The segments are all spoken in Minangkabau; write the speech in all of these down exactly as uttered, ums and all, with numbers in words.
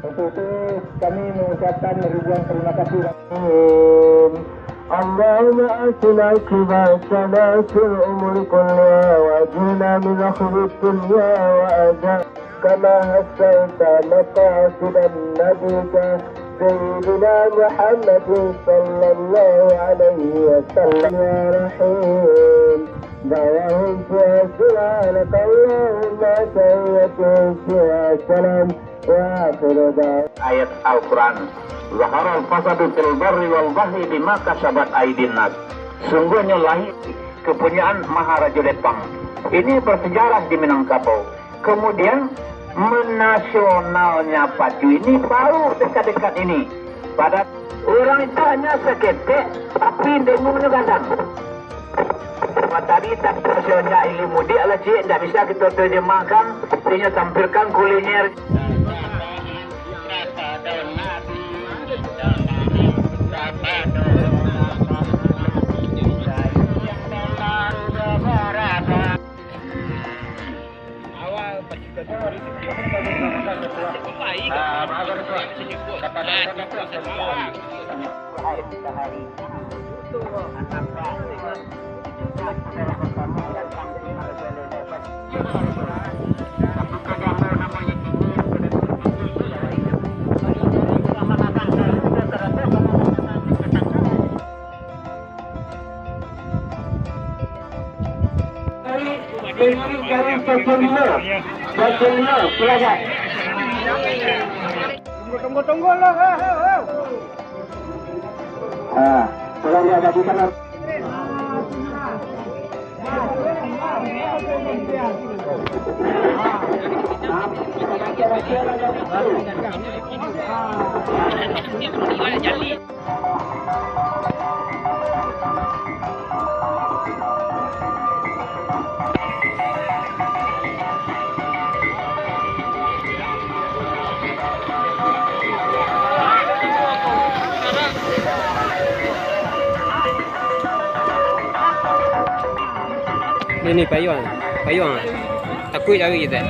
Untuk itu, kami mengucapkan ribuan terima kasih. اللهم أحسن عاقبتنا في الأمور كلها وأجرنا من خزي الدنيا وعذاب، كما حصلت مقاصد نبيك سيدنا محمد صلى الله عليه وسلم. يا رحيم، دعوهم فيها سبحانك اللهم تحيتهم فيها سلام. Wa akhiru da'wana. Ayat Al-Quran, "Zaharal fasadu fil barri wal bahri bima kasabat aidin nas." Sungguhnyo lahia kepunyaan Maharajo Depang. Ini bersejarah di Minangkabau. Kemudian, menasionalnya Pacu ini baru dekat-dekat ini. Pada urang itu hanya saketek, tapi dengunyo gadang. Matahari tak bisa nyo ilmu dia lah, cik, ndak bisa kito terjemahkan, inyo tampilkan kuliner. Dari, dari satu lima, satu lima, silakan. Tunggu, tunggu, tunggu lah, eh, eh, eh. Ah, tolong dia bagikan. Ni, ni, payuang. Payuang. Takuik lari kita.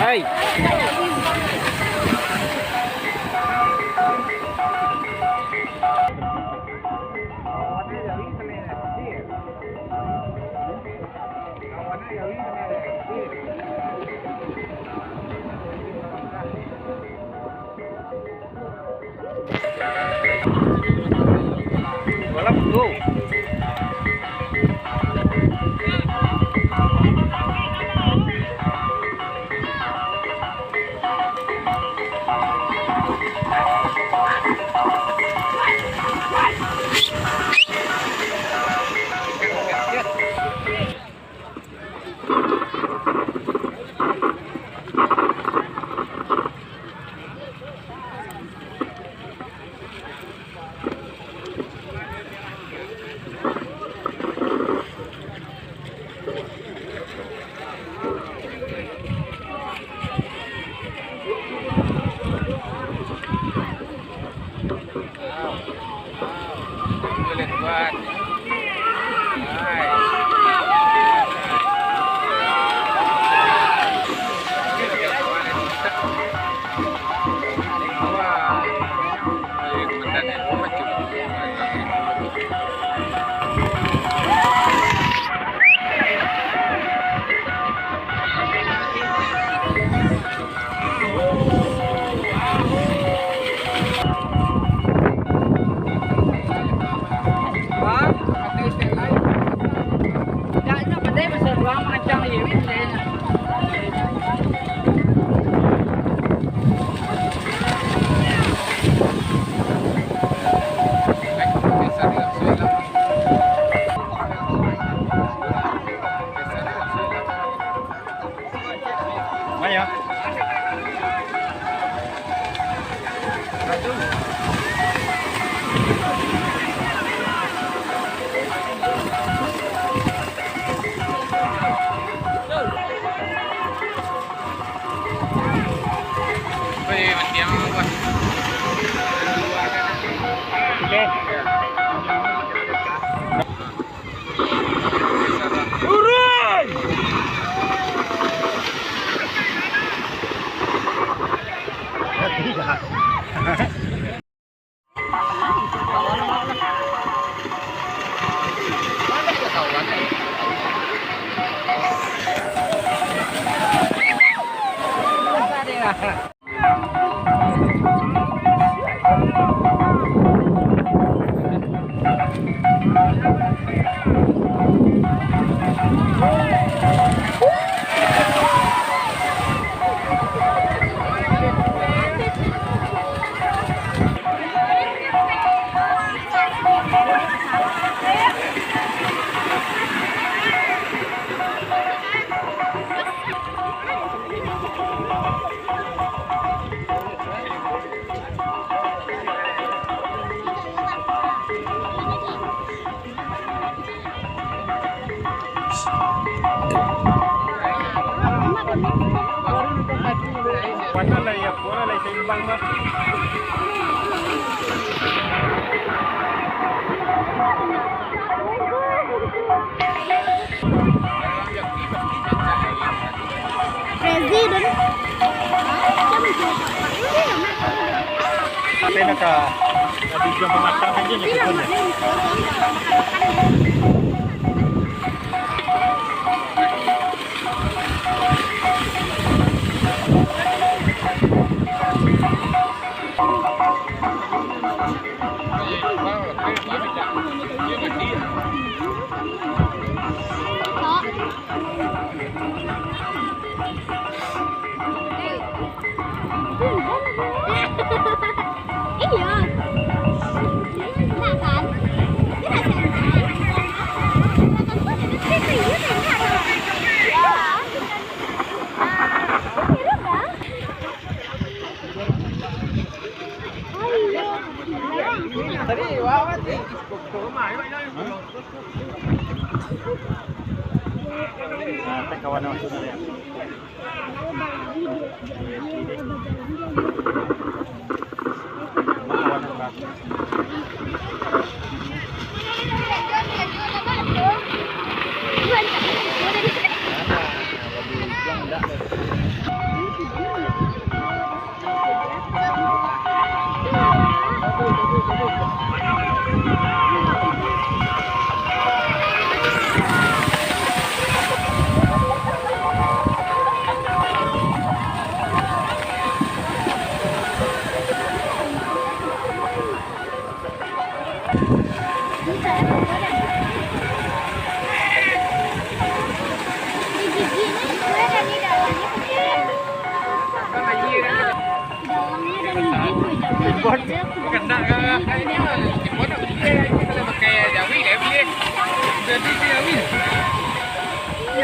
Hai. Weh, mati ang, Bang. Oke. Tapi nak ka, nak tujuan pamatang sajo nyo. Iya.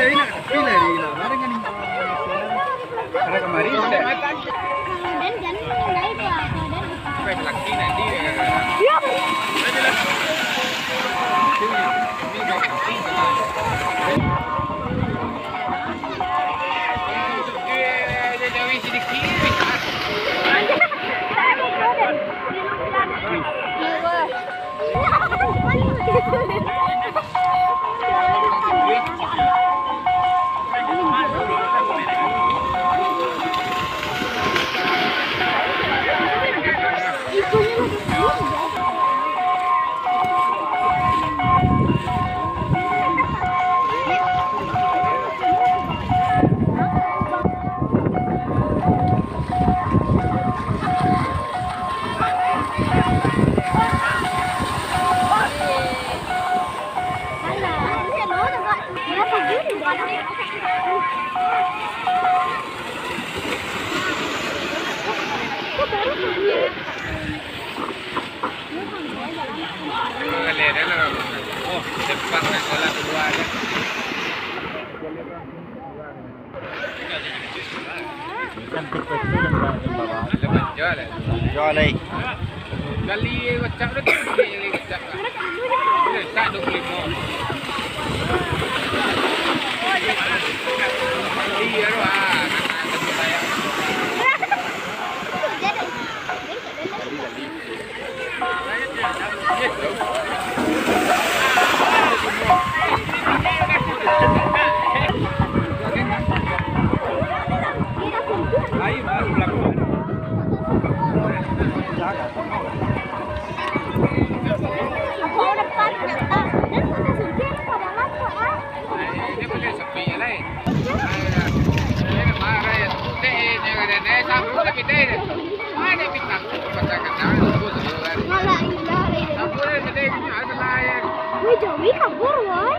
Enak kan? Enak kan? Ada kamari, ada. Sampai belakang nanti, eh. Iya. Ayolah. Ini, ini, ini. Oh, depan sekolah dua aja. Jual, eh. Jual, eh. Gali kocak tu, gali kocak. Letak dua puluh lima. Iya, tu, ah. Wih, Jawi kabur, woi.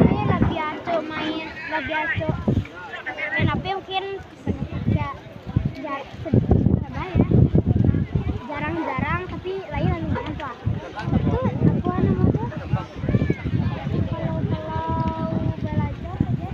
Tapi labiah acok main, labiah acok main api mungkin ya, ja-, se-, apa ya? Jarang-jarang, tapi lain lalu main tu, ah. Itu apa nama tu? Kalau, kalau belajar saja.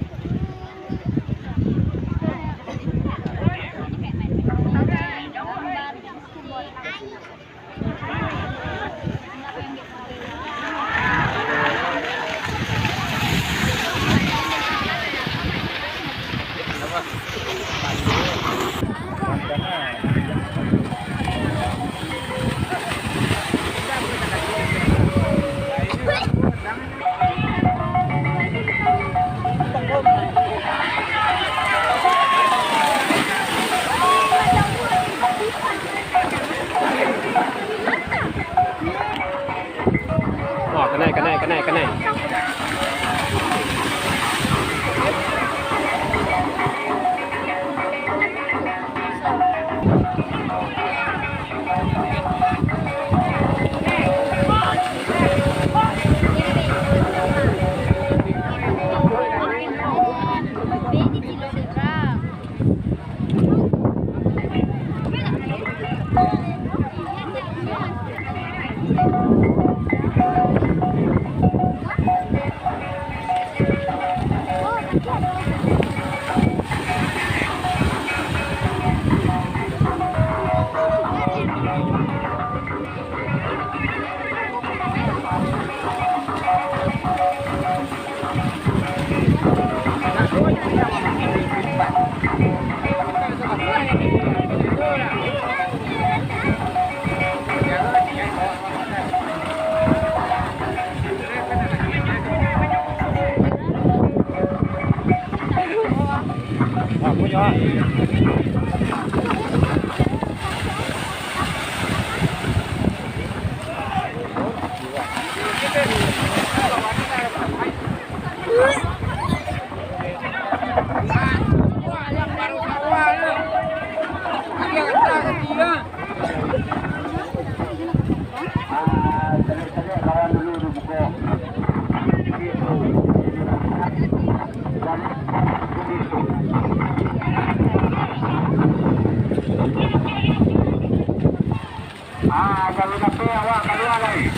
Ah, jaleh dapek awak kalua lai.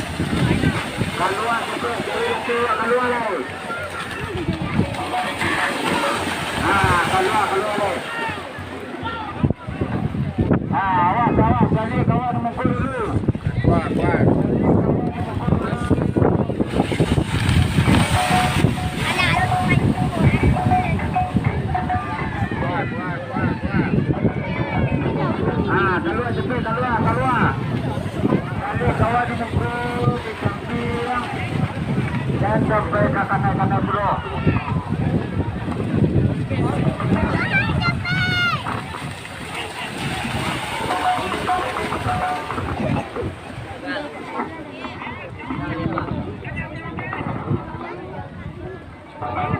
Kalua dapek, jaleh dapek awak kalua lai. Ah, kalua, kalua lai. Ah, awas, awas, jaleh kawan mukul dulu. Kuat, kuat. Ah, kalua, cepet, kalua, kalua. Jaleh kawan mukul di samping. Jan sampai ka kanai-kanai pulo.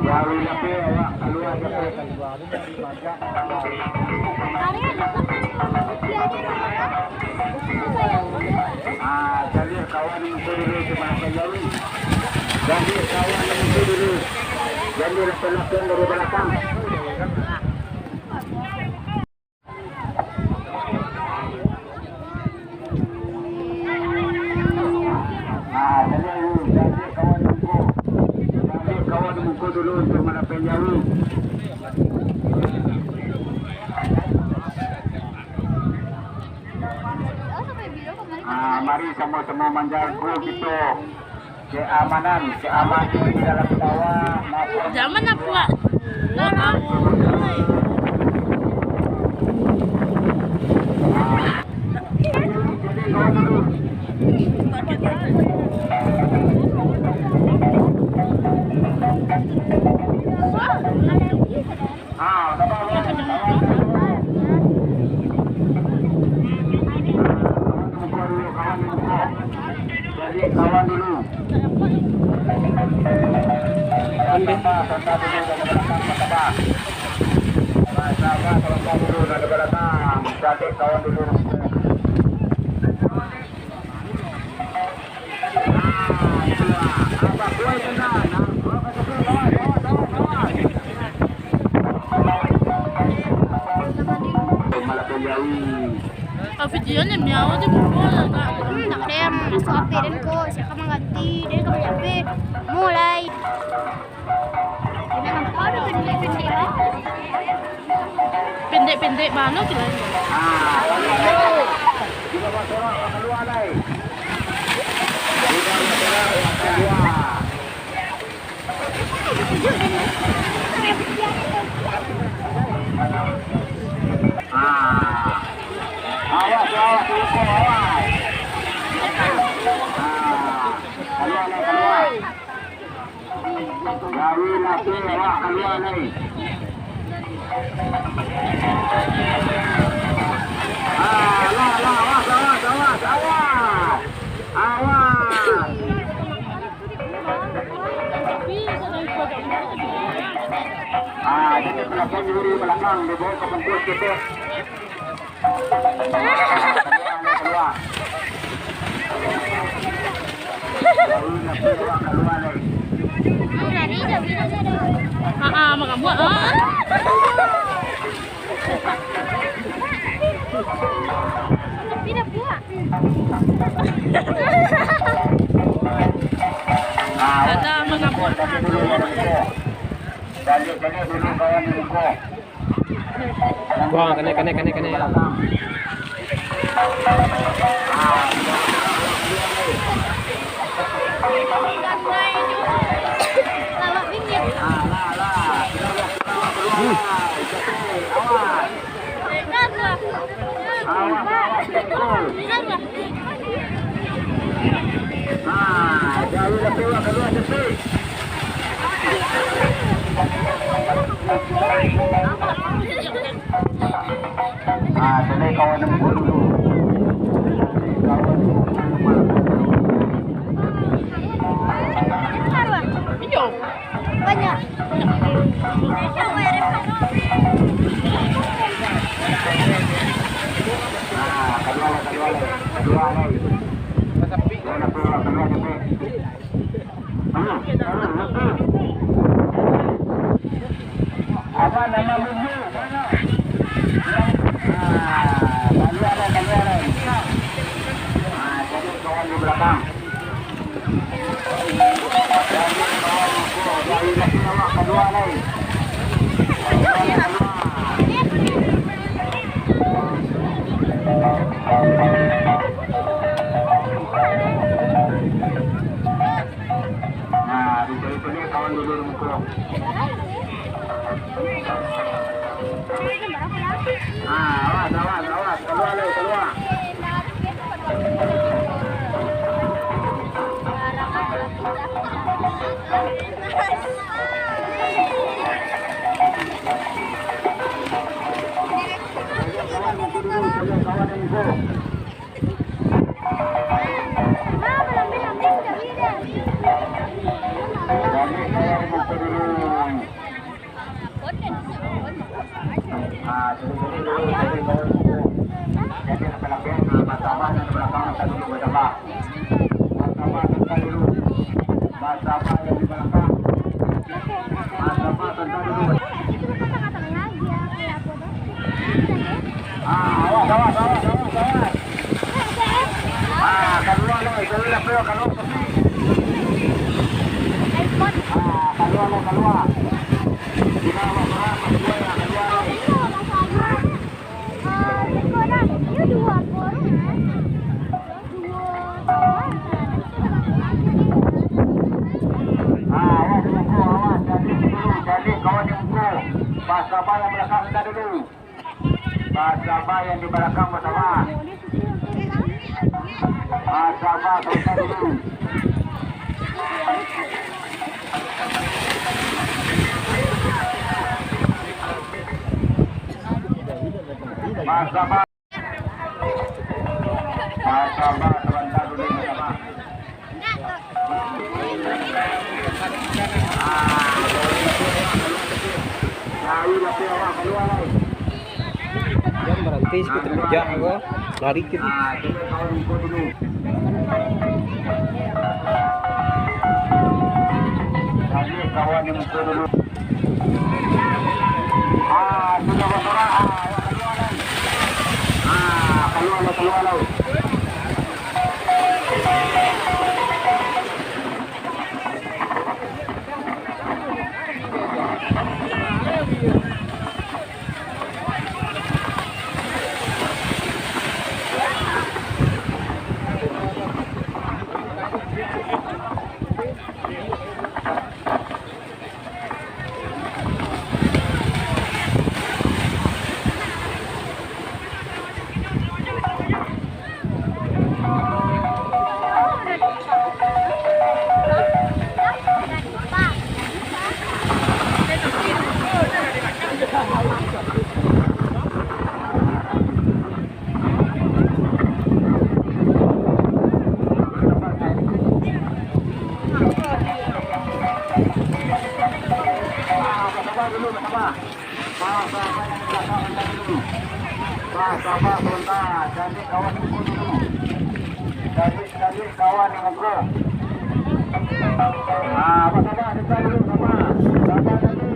Baru lapeh awak kalua, lapeh. Ah, jaleh kawan musuh dulu, cuma lapeh jauh. Jaleh kawan musuh dulu. Jaleh lapeh-lapeh dari balakang. Ah, jadi, jadi kawan muko. Jadi kawan muko dulu untuk malapeh jauh. Ah, mari samo-samo manjago kito. Keamanan, keamanan di dalam sawah maupun. Zaman apa? Jadi kawan dulu. Santa, santa dulu dari balakang, santa. Santa, santa dulu dari balakang. Jadi kawan dulu. Kalau video ni miau tu pukul agak. Hmm, nak kena masuk H P den ko, siapa mengganti, den ko punya H P. Mulai. Pendek-pendek bana tu lah. Ah. Awas, awas, awas. Ah. Kalua, kalua. Gawi lapeh awak kalua lai. Ah, lah, lah, awas, awas, awas, awas. Awas. Ah, jadi balakang dulu, balakang, dibawa ka bungkus kito. Ah, ah, makan buah. Ah. Tapi dah buah. Ada makan buah. Wah, kena, kena, kena, kena. Ah, jadi kawan yang dulu. Banyak. Ah, kedua, kedua, kedua, kedua. Apa nama bumbu? Ah, keluar lah, keluar lah. Ah, jadi kawan di belakang. Jadi kawan di belakang, keluar lah. Nah, di sini kawan dulu di muka. Ah, awas, awas, awas. Keluar, Lek, keluar. Ah, awas, awas, awas, awas, awas. Ah, kalua lo, kalua lo, kalua lo. Ah, kalua lo, kalua. Kalua lo. Ah, awas, awas, awas. Jadi, jadi, kawan yang muka. Pas sabar yang belakang kita dulu. Basaba yang di balakang, basaba. Basaba, basaba dulu. Basaba. Basaba, sabanta dulu, basaba. Jan baranti, siko tarujak ko, lari kito. Ah, sudah basorak. Ah, kalua lai. Ah, kalua lai, kalua lai. Sabar, sabar, sabar. Jadi, jadi kawan yang muka. Ah, apa khabar? Kita dulu, apa? Khabar tadi?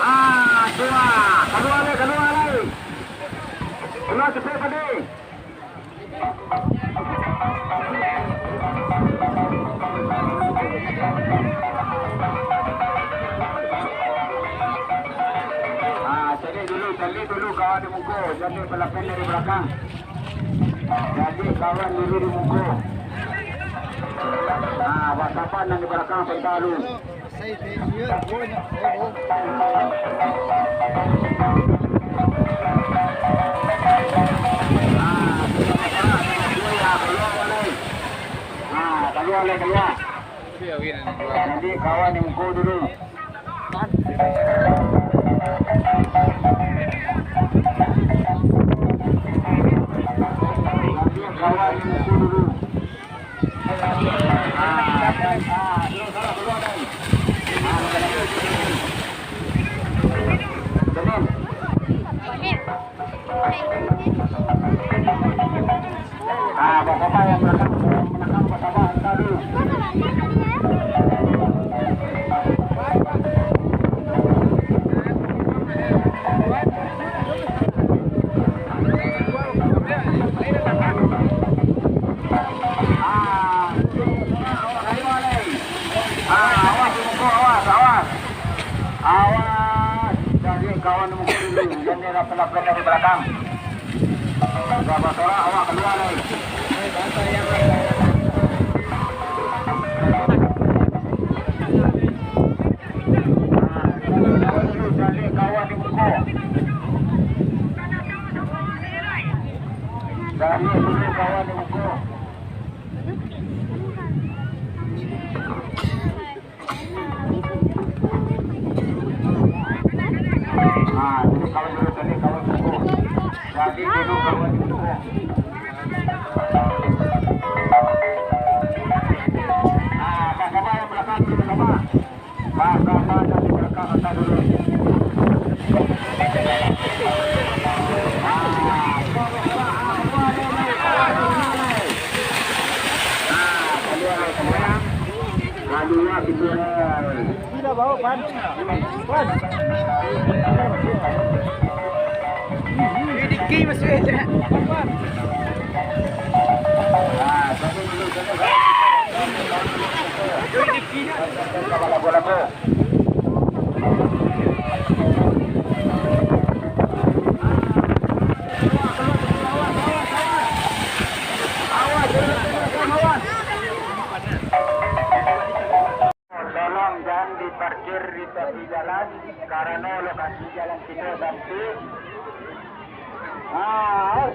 Ah, kalua, kalua lai, kalua lai. Kalua capek, Padi. Ah, caliak dulu, caliak dulu kawan di muko, jadi palapian dari balakang. Jadi kawan dulu di muko. Ah, basaban nan di balakang pantah dulu. Ah, kalua lai, kalua. Jadi kawan di muko dulu. Jadi kawan di muko dulu. Ah, bapak yang belakang, yang belakang, bapak yang tadi. Ah, awas, awas, awas. Awas, jadi kawan mungkin dulu, jangan lapar-lapar dari belakang. Agak basorak, awak kalua lai. Nah, caliak dulu, caliak kawan di muko. Caliak dulu kawan di muko. Ah, ini kawan dulu tadi, kawan dulu. Jadi dulu kawan dulu. Ah, Pak Sabah yang belakang dulu, Sabah. Pak Sabah yang di belakang, angkat dulu. Ah, ah, keluar, keluar. Keluar, keluar. Sudah bawa, Pan. Pan. Ini Diki masuk aja. Pan, Pan. Tolong jangan diparkir di tepi jalan, karano lokasi jalan kito sempit. Ah,